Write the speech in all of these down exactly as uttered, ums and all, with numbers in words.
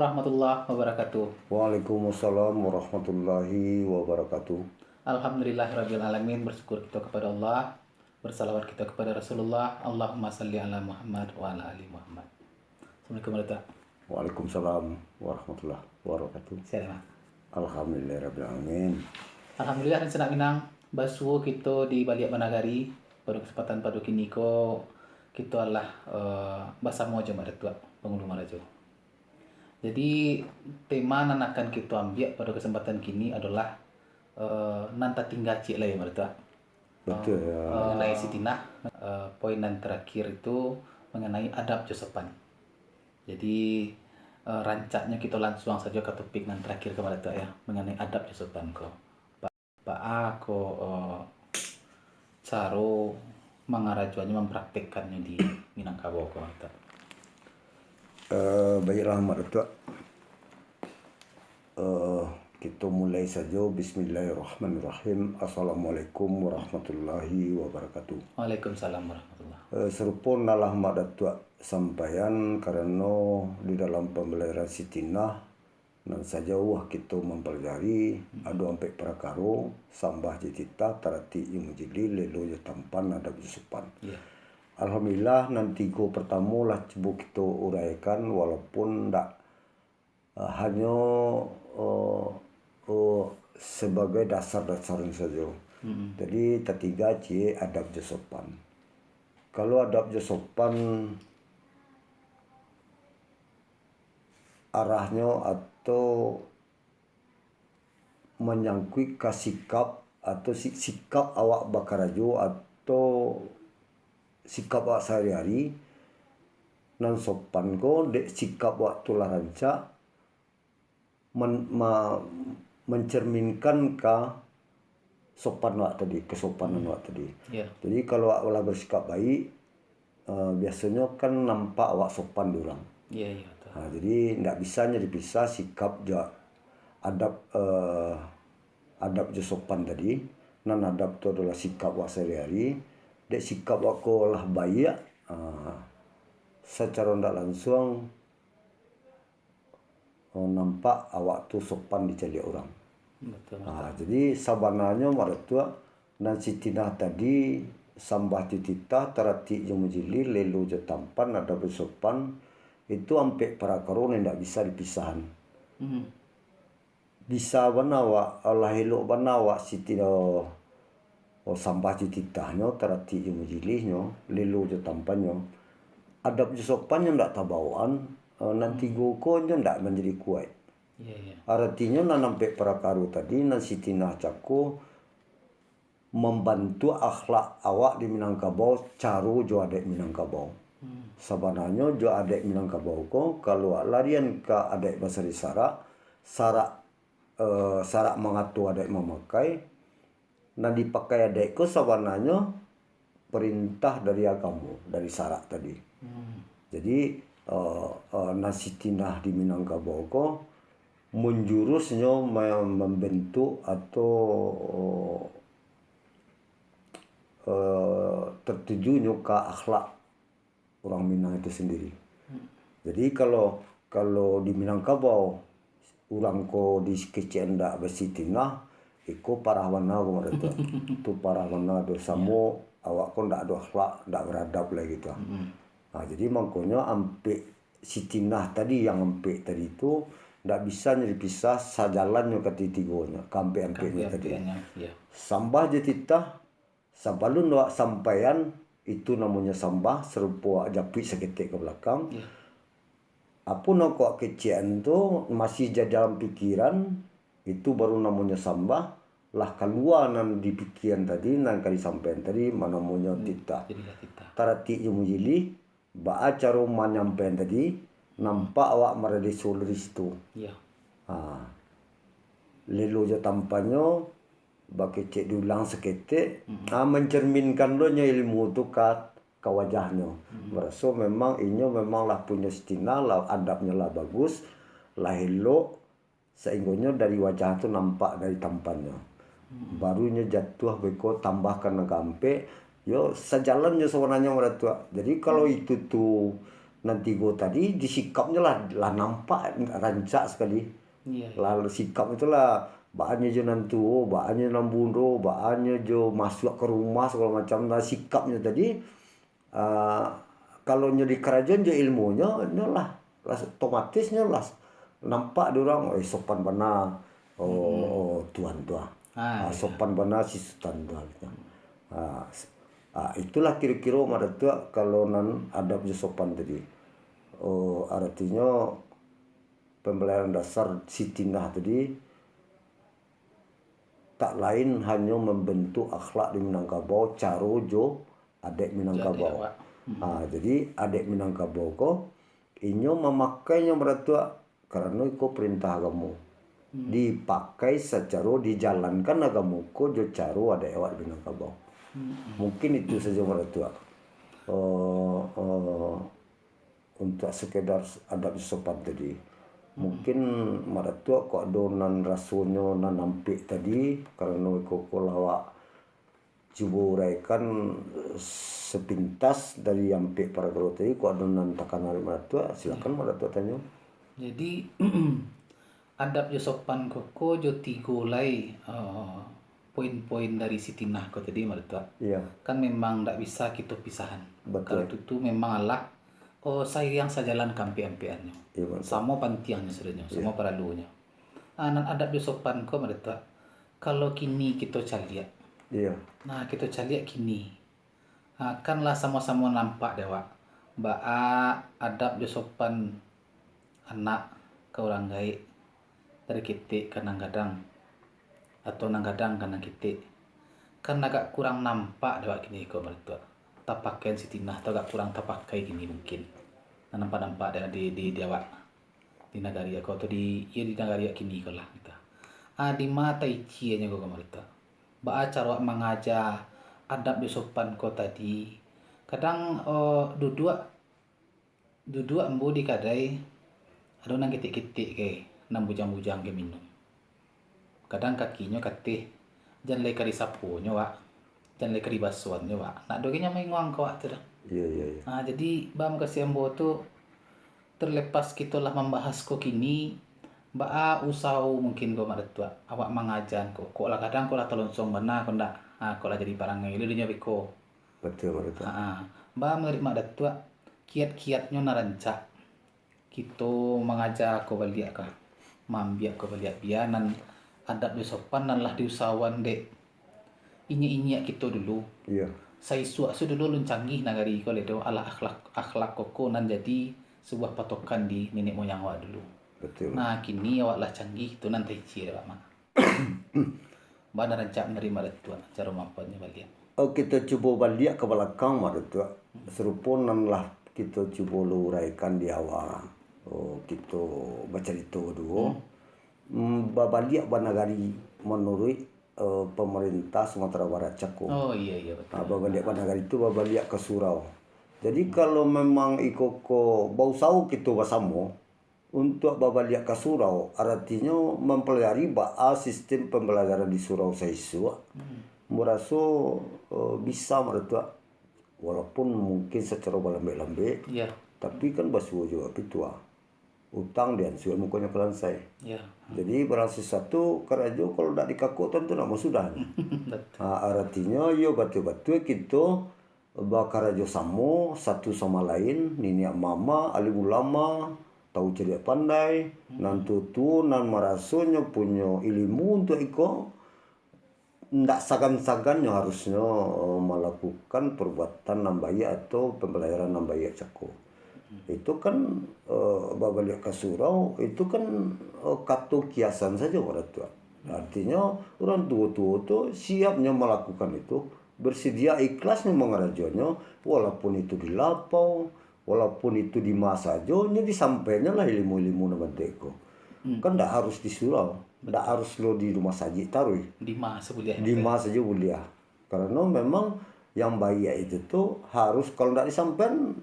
Warahmatullahi wabarakatuh. Waalaikumsalam warahmatullahi wabarakatuh. Alhamdulillahirabbil alamin, bersyukur kita kepada Allah, bersalawat kita kepada Rasulullah. Allahumma salli ala Muhammad wa ala ali Muhammad. Assalamualaikum warahmatullahi. Waalaikumsalam warahmatullahi wabarakatuh. Silakan. Alhamdulillahirabbil alamin. Alhamdulillah, Rancak Minang, basuo kito di baliak banagari. Pada kesempatan pado kini ko, kito alah uh, basamo jo Mak Datuak Pangulu Marajo. Jadi tema nan akan kito ambiak pada kesempatan kini adalah uh, nan tatingga ciek lai, Mak Datuak. Betul ya. Uh, mengenai Sitinah, uh, poin nan terakhir itu mengenai adab jo sopan. Jadi uh, rancaknyo kito lansuang sajo ka topik nan terakhir ko, Mak Datuak, ya, mengenai adab jo sopan ko. Baa ko uh, caro mangarajoannyo, mampraktekkannyo di Minangkabau ko, Mak Datuak? Uh, baiklah Mak Datuak. Uh, kito mulai sajo. Bismillahirrahmanirrahim. Assalamualaikum warahmatullahi wabarakatuh. Waalaikumsalam warahmatullahi. Uh, serupo nan lah Mak Datuak sampaian, karano di dalam pambelajaran Sitinah nan sajauah kito mampalajari, ado ampek parakaro: sambah jo titah, taratik jo majilih, lelo jo tampan, adab jo sopan. Ya. Alhamdulillah, nan tigo partamo lah cubo kito uraikan, walaupun ndak uh, hanyo uh, uh, sebagai dasar-dasarnyo sajo. Mm-mm. Jadi tatingga ciek adab jo sopan. Kalau adab jo sopan arahnyo atau manyangkuik ka sikap atau si- sikap awak bakarajo atau sikap awak sahari-hari, nan sopan ko dek sikap awak tu lah rancak man- ma- mancerminkan ka sopan awak tadi, kesopanan awak tadi. Ya. Jadi kalau awak lah bersikap baik, uh, biasonyo kan nampak awak sopan di urang. Ya, ya, betul. Ha, jadi ndak bisa nyo dipisah sikap jo adab, uh, adab jo sopan tadi. Nan adab tu adalah sikap awak sahari-hari. Dek sikap awak ko lah baiak, uh, sacaro ndak lansuang uh, nampak awak tu sopan dicaliak urang. Betul. Ha, jadi sabananyo Mak Datuak, nan Sitinah tadi, sambah jo titah, taratik jo majilih, lelo jo tampan, adab jo sopan, itu ampek parakaro nan indak bisa dipisahan. Hmm. Bisa bana awak, lah elok bana awak Sitinah, oh, sambah jo titahnyo, taratik jo majilihnyo, lelo jo tampannyo, adab jo sopannyo ndak tabawokan, eh, nan tigo ko nyo ndak manjadi kuaik. Iya, iya. Aratinyo nan ampek parakaro tadi, nan Sitinah cako, mambantuak akhlak awak di Minangkabau, caro jo adaik Minangkabau. Hmm. Sabananyo jo adaik Minangkabau ko, kalau awak larian ka adaik basari sarak, sarak, eh, sarak mangato adaik mamakai, nan dipakai adaik ko sabananyo parintah dari agamo, dari sarak tadi. Hmm. Jadi, eh, eh, nan Sitinah di Minangkabau ko, manjurusnyo ma-, mambantuak atau, eh, tertujunyo ka akhlak urang Minang itu sandiri. Hmm. Jadi, kalau, kalau di Minangkabau, urang ko dikecek ndak basitinah, iko parah bana ko, Mak Datuak. Tu parah bana tu, samo awak ko ndak ado akhlak, ndak baradab lai gitu. Hmm. Nah, jadi mangkonyo ampek Sitinah tadi, yang ampek tadi tu, ndak bisa nyo dipisah, sajalannyo katigonyo, kaampek-ampeknyo tadi. Ampeknyo, iya. Sambah jo titah, sabalun awak sampaian, itu namonyo sambah, sarupo awak japuik saketek ka balakang. Iya. Apo nan kok kecekan tu masih jadi dalam pikiran, itu baru namonyo sambah, lah kalua nan di pikiran tadi, nan ka disampaian tadi, ma namonyo titah. Jadilah titah. Taratik jo majilih, baa caro manyampaian tadi, nampak awak maradeso dari situ. Iya. Ha. Lelo jo tampannyo, bakecek diulang saketek, ha, mancerminkan lo nyo ilmu tu ka, ka wajahnyo. Baraso memang inyo memang lah punyo Sitinah, lah adabnyo lah bagus, lah elok, sainggonyo dari wajah tu nampak dari tampannyo. Baru nyo jatuah beko tambahkan nan kaampek, yo sajalan jo sabananyo, Mak Datuak. Jadi kalau itu tu Nan tigo tadi disikapnyo lah, lah nampak rancak sakali. Iya. Lah sikap itulah, baanyo jo nan tuo, baanyo nan bundo, baanyo jo masuak ka rumah, sagalo macam, lah sikapnyo tadi, ah, kalau nyo dikarajoan jo ilmunyo, nyo lah, lah otomatis nyo lah nampak di urang, "Eh, sopan bana, oh, oh, tuan tu ah. Ah, Ah, iya. Sopan bana si Sutan tu ah," gitu. Ah, s-, ah, itulah kiro-kiro, Mak Datuak, kalau nan adab jo sopan tadi. Oh, aratinyo, pambalajaran dasar Sitinah tadi tak lain hanyo mambantuak akhlak di Minangkabau, caro jo adaik Minangkabau. Jadi awak. Hmm. Ha, jadi adaik Minangkabau ko, inyo mamakainyo, Mak Datuak, karano iko parintah agamo. Hmm. Dipakai sacaro dijalankan agamo ko jo caro adaik awak di Minangkabau. Hmm. Mungkin itu sajo, Mak Datuak. Eh, eh, untuak sekedar adab sopan tadi. Hmm. Mungkin Mak Datuak kok ado nan rasonyo nan ampek tadi, karano iko ko lah awak cubo uraikan sepintas dari ampek parakaro tadi, kok ado nan takana dek Mak Datuak, silakan Mak Datuak tanyo. Jadi, adab jo sopan ko, ko jo tigo lai, eh, poin-poin dari Sitinah ko tadi, Mak Datuak. Iya. Kan memang ndak bisa kito pisahan. Betul. Kalau itu tu memang alah, oh, sayang sajalan ka ampek-ampekannyo. Iya, betul. Samo pantiangnyo sadonyo, samo paralunyo. Ah, nan adab jo sopan ko, Mak Datuak. Kalau kini kito caliak. Iya. Nah, kito caliak kini. Ah, kan lah samo-samo nampak dek awak, baa adab jo sopan anak ka urang gaek, dari ketek ka nan gadang, atau nan gadang ka nan ketek. Kan agak kurang nampak dek awak kini ko, Mak Datuak. Tapakaian Sitinah tu agak kurang tapakai kini mungkin. Nan nampak-nampak di, di, di, di awak. Di nagari ko, atau di, iyo, di nagari kini ko lah, gitu. Ah, di ma taicinyo ko, Mak Datuak? Baa caro awak mangaja adab jo sopan ko tadi? Kadang, eh, duduak, duduak ambo di kadai, ado nan ketek-ketek ke, nan bujang-bujang ke minum. Kadang kakinyo kateh, jan lai ka disaponyo, Wak. Jan lai ka dibasuannyo, Wak. Nak doh nyo mainguang ka awak tu dah. Iya, iya, iya. Ah, jadi, baa mukasuik ambo tu, terlepas kito lah mambahas ko kini, baa usaho mungkin ko, Mak Datuak, awak mangaja ko. Kok lah kadang kok lah talonsong bana ko ndak? Ah, kok lah jadi parangai lo dinyo beko. Betul, Mak Datuak. Ha, baa manuruik Mak Datuak, kiat-kiatnyo nan rancak kito mangaja ko baliak ka, maambiak ko baliak, bia nan adab jo sopan nan lah diusahoan dek inyiak-inyiak kito dulu. Iya. Saisuak su dulu alun canggih nagari ko lai do, alah akhlak, akhlak koko nan jadi sabuah patokan di nenek moyang awak dulu. Betul. Nah, kini awak lah canggih, tu nan taici dek awak, Mak. Baa nan rancak manarimo Datuak, caro maampuannyo baliak. Oh, kito cubo baliak ka balakang, Mak Datuak. Sarupo nan lah kito cubo uraikan di awal. Oh, kito bacarito dulu. Hmm. Mm, babaliak banagari manuruik, eh, pamarintah Sumatera Barat cako. Oh, iya, iya, betul. Ah, babaliak banagari tu babaliak ka surau. Jadi, kalau memang iko ko bausaho kito basamo, untuak babaliak ka surau, aratinyo mampalajari baa sistim pambalajaran di surau saisuak. Hmm. Ambo raso, eh, bisa, Mak Datuak. Walaupun mungkin sacaro balambek-lambek, iya, tapi kan basuo juo pituah. Utang diansuik mukonyo ka lansai. Iya. Jadi, barang sesuatu karajo kalau ndak dikakok, tantu ndak masudahnyo. Betul. Ha, aratinyo, iyo, batua-batua kito bakarajo samo satu sama lain, niniak mamak, alim ulama, tau cadiak pandai, hmm, nan tuo-tuo, nan marasonyo punyo ilimu untuak iko, ndak sagan-sagannyo harusnyo, eh, malakukan perbuatan nan baiak atau pambalajaran nan baiak cako. Hmm. Itu kan, eh, babaliak ka surau, itu kan, eh, kato kiasan sajo, Mak Datuak. Hmm. Artinyo, urang tuo-tuo tu siapnyo malakukan itu, bersedia ikhlasnyo mangarajonyo, walaupun itu di lapau, walaupun itu di ma sajo, nyo disampaiannyo lah ilimu-ilimu nan bantuak iko. Hmm. Kan ndak harus di surau, ndak harus lo di rumah sajik taruih. Di ma sajo buliah. Di ma sajo buliah. Karano memang yang baiak itu tu harus, kalau ndak disampaian,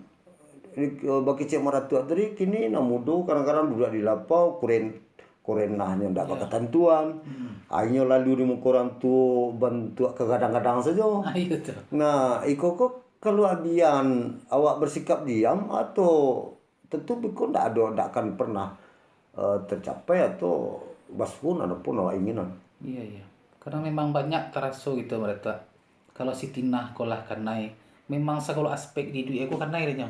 di, bakecek Mak Datuak tadi, kini nan mudo kadang-kadang duduak di lapau, kuren-, kurenahnyo ndak, iya, bakatantuan. Hmm. Ainyo lalu di muko urang tuo bantuak kagadang-gadang sajo. Ah, iya tu. Nah, iko ko Kalau abian awak bersikap diam, atau tentu biko ndak ado, ndak akan pernah, eh, tercapai atau basuo nan apo nan awak inginan. Iya, iya. Karena memang banyak taraso gitu, Mak Datuak. Kalau Sitinah ko lah kanai, memang sagalo aspek di iduik ko kanai dek nyo.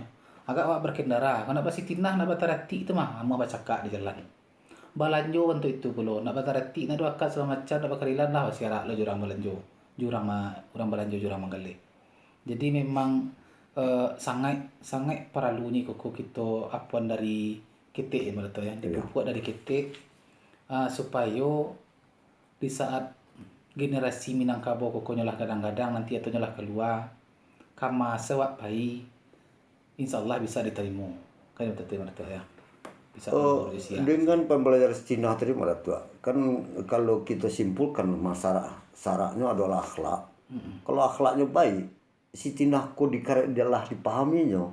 Agak awak berkendara, kalau ndak basitinah, ndak bataratik tu mah, amuah bacakak di jalan. Balanjo bantuak itu pulo, ndak bataratik, ndak ado akad sagalo macam, ndak bakarilan lah, basiarak lo jo urang balanjo, jo urang ma-, urang balanjo, jo urang manggaleh. Jadi memang, eh, sangaik, sangaik paralunyo koko kito apuan dari ketek, ya, Mak Datuak, ya, Iya. dipupuak dari ketek, ah, supayo di saat generasi Minangkabau koko nyo lah gadang-gadang nanti atau nyo lah kalua, ka maso awak pai, insya Allah bisa ditarimo. Kan itu, Mak Datuak, ya. Bisa Oh, berisi, ya. dengan pembelajaran Sitinah tadi, Mak Datuak, kan kalau kita simpulkan masalah syaratnyo adalah akhlak. Mm-mm. Kalau akhlaknyo baik, Sitinah ko dikare-, lah dipahaminyo,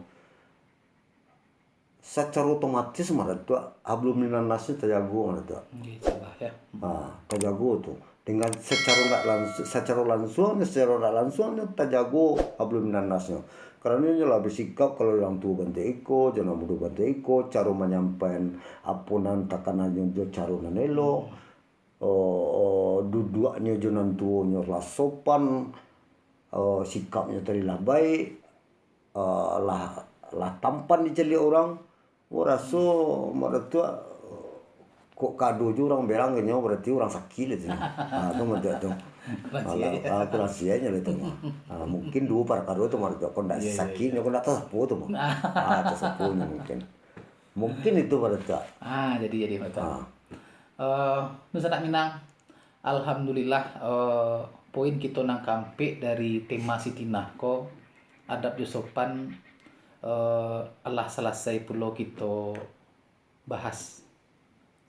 sacaro otomatis, Mak Datuak, hablum minan nasnyo tajago, Mak Datuak. Oke, insya Allah, ya. Ha, tajago tu. Dengan sacaro ndak lansu-, sacaro lansuang, sacaro ndak lansuang nyo tajago hablum minan nasnyo. Karano nyo lah basikap, kalau urang tuo bantuak iko, jo nan mudo bantuak iko, caro manyampaian apo nan takana nyo jo caro nan elok. Hmm. Oh, oh, duduaknyo jo nan tuonyo lah sopan, oh, sikapnyo tadi lah baik, eh, lah, lah tampan dicaliak urang. Wah, raso Mak Datuak, kok ka ado juo urang berang ka nyo, berarti urang sakik lah tu. Ah, tu Mak Datuak tu. Kurang Alah, sihat. ah, kurang sihatnyo lah tu mah. Ah, mungkin duo parkaro tu Mak Datuak, kok ndak Iya, iya, sakik iya. nyo, kok ndak tasapo tu mah. Ah, tasaponyo mungkin. Mungkin itu Mak Datuak. Ah, jadi, jadi, Mak Datuak. Ah. Eh, dunsanak Minang, alhamdulillah, eh, poin kito nan kaampek dari tema Sitinah ko, adab jo sopan, eh, alah salasai pulo kito bahas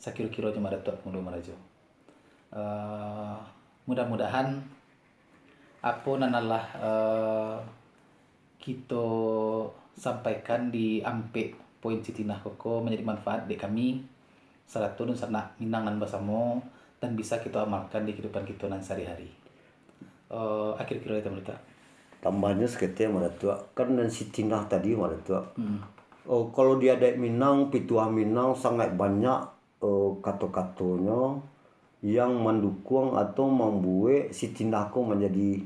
sakiro-kiro jo Mak Datuak Pangulo Marajo. Eh, mudah-mudahan apo nan alah, eh, kito sampaikan di ampek poin Sitinah koko manjadi manfaat dek kami, sarato dunsanak Minang nan basamo, dan bisa kito amalkan di kehidupan kito nan sahari-hari. Eh, akhir kiro itu, Mak Datuak. Tambahnyo saketek, Mak Datuak. Kan nan Sitinah tadi, Mak Datuak. Hmm. Oh, kalau di adaik Minang, pituah Minang sangaik banyak, eh, kato-katonyo yang mandukuang atau mambuek Sitinah ko manjadi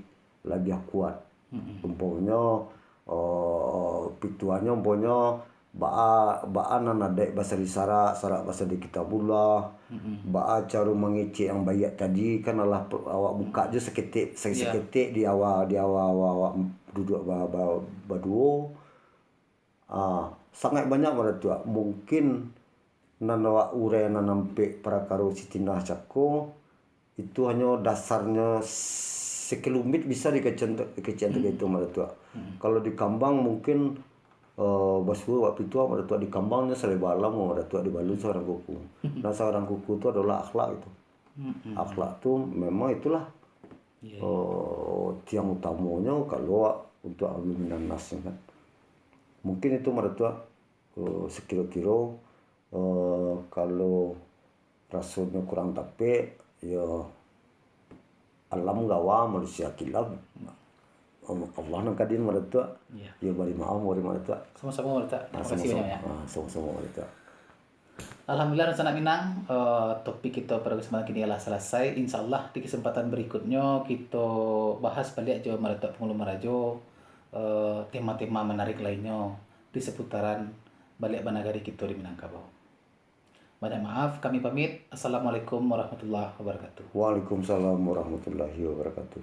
labiah kuat. Mm-mm. Umponyo, eh, pituahnyo umponyo, baa, baa nan adaik basadi sarak, sarak basadi kitabullah, Mm-mm. baa caro mangecek yang baiak tadi, kan alah pe-, awak bukak jo saketek, sa-, Iya. saketek di awal, di awal, awal awak duduak ba-, ba-, baduo. Ah, sangaik banyak Mak Datuak. Mungkin nan awak urai nan ampek parakaro Sitinah cako, itu hanyo dasarnyo sekelumit bisa dikecekan, dikecekan Hmm. itu, Mak Datuak. Hmm. Kalau dikambang mungkin, eh, basuo waktu itu, Mak Datuak, dikambang nyo saleba alam, Mak Datuak, dibalun saurang kuku. Hmm. Nah, saurang kuku tu adolah akhlak itu. Hmm. Akhlak tu memang itulah, Iya, iya. eh, tiang utamonyo kalau untuak hablum minan nas, kan. Mungkin itu, Mak Datuak, eh, sekiro-kiro, eh, kalau rasonyo kurang tapek, yo, alam gawa, manusia kilaf. Allah nan kadin, Mak Datuak. Iya. Yo, bari maaf, bari Mak Datuak. Sama-sama, Mak Datuak. Ah, Terima kasih sama-sama. banyak, ya. Ah, sama-sama, Mak Datuak. Alhamdulillah, dunsanak Minang, eh, topik kito pado kesempatan kini lah salasai. Insya Allah, di kesempatan berikutnyo, kito bahas baliak jo Mak Datuak Pangulo Marajo, eh, tema-tema menarik lainnyo di seputaran baliak banagari kito di Minangkabau. Banyak maaf, kami pamit. Assalamualaikum warahmatullahi wabarakatuh. Waalaikumsalam warahmatullahi wabarakatuh.